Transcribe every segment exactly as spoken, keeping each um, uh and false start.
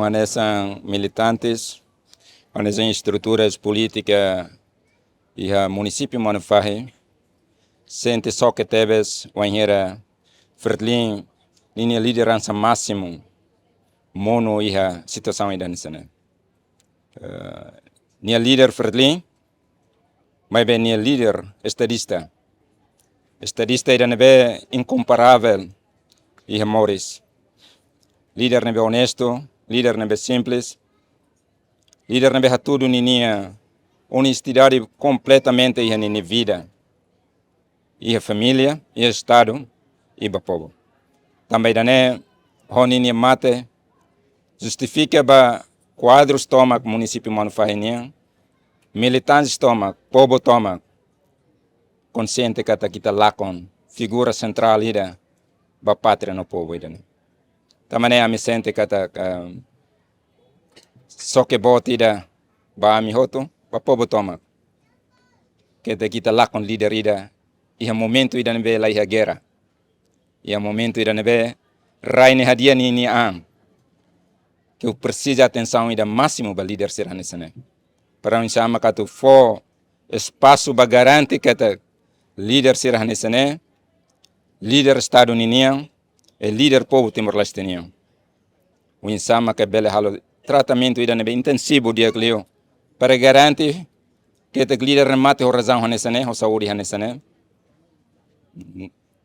Hanesan militantes, hanesan estruturas polítika iha munisípiu Manufahi, sente xoke tebes wainhira Fretilin ninia lideransa másimu monu iha situasaun ida hanesan ne'e. Eh, nia líder Fretilin, maibé nia líder estadista. Estadista ida ne'ebé inkomparável iha moris. Líder ne'ebé onestu, líder ne'ebé simples, líder ne'ebé hatudu ninia onestidade kompletamente iha ninia vida, iha família, iha estadu, i ba povu. Tanba ida-ne'e, ho ninia mate, justifika ba kuadrus tomak munisípiu Manufahi nian, militantes tomak, povu tomak, konsiente katak ita lakon figura sentrál ida ba pátria no povu ida-ne'e. Tanba ne'e ami sente katak, ah, xoke boot ida ba ami hotu, ba povu tomak. Katak ita lakon líder ida iha momentu ida ne'ebé la iha gera. Iha momentu ida ne'ebé rai ne'e hadi'a ninia an. Ke presiza atensaun ida másimu ba líder sira hanesan ne'e. Para oinsá maka atu fó espasu ba garante katak líder sira hanesan ne'e, líder estadu ninian, i líder povu Timor-Leste nian. Oinsá maka bele halo tratamentu ida ne'ebé intensivu di'ak liu. Para garante katak líder ne'e mate ho razaun hanesan ne'e, ho saúde hanesan ne'e.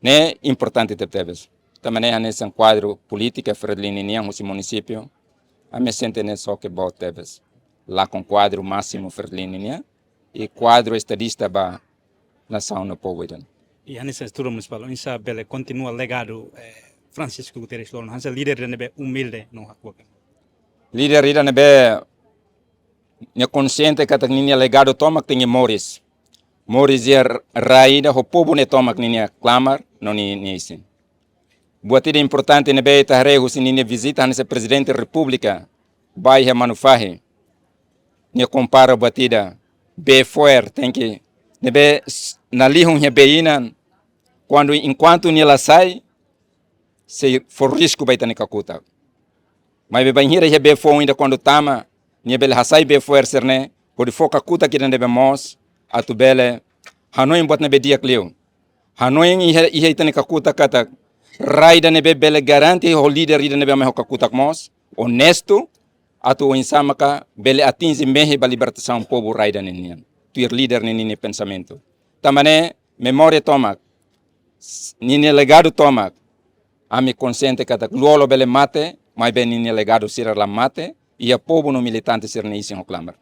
Ne'e importante tebetebes. Tanba ne'e hanesan kuadru polítika Fretilin nian husi munisípiu, ami sente ne'e xoke boot tebes. Lakon kuadru másimu Fretilin nian, i kuadru estadista ba nasaun no povu ida-ne'e. I hanesan estrutura munisipál, oinsá bele kontinua legadu, eh, Francisco Guterres Lorong, hanesan líder ida ne'ebé umilde no hakbakar. Líder ida ne'ebé nia konsiente katak ninia legadu tomak tenke moris. Moris iha rai ida ho povu ne'e tomak ninia klamar no ni-, nia isin. Buat ida importante ne'ebé ita haree husi ninia vizita hanesan Prezidente Repúblika ba iha Manufahi. Nia kompara buat ida, bee fo'er tenke, ne'ebé s-, nalihun iha bee inan, kuandu enkuantu nia la sai, sei fó risku ba ita-nia kakutak. Maibé bainhira iha bee foun ida kuandu tama, nia bele hasai bee fo'er sira-ne'e, hodi fó kakutak ida ne'ebé moos, atu bele hanoin buat ne'ebé di'ak liu. Hanoin iha, iha ita-nia kakutak katak rai ida ne'ebé bele garante ho líder ida ne'ebé mai ho kakutak moos, onestu, atu oinsá maka bele atinje mehi ba libertasaun povu rai ida-ne'e nian. Tuir líder ne'e ninia pensamentu. Tanba ne'e memória tomak, s-, ninia legadu tomak, ami konsiente katak lolo bele mate, maibé ninia legadu sira la mate, iha povu no militante sira-nia isin ho klamar.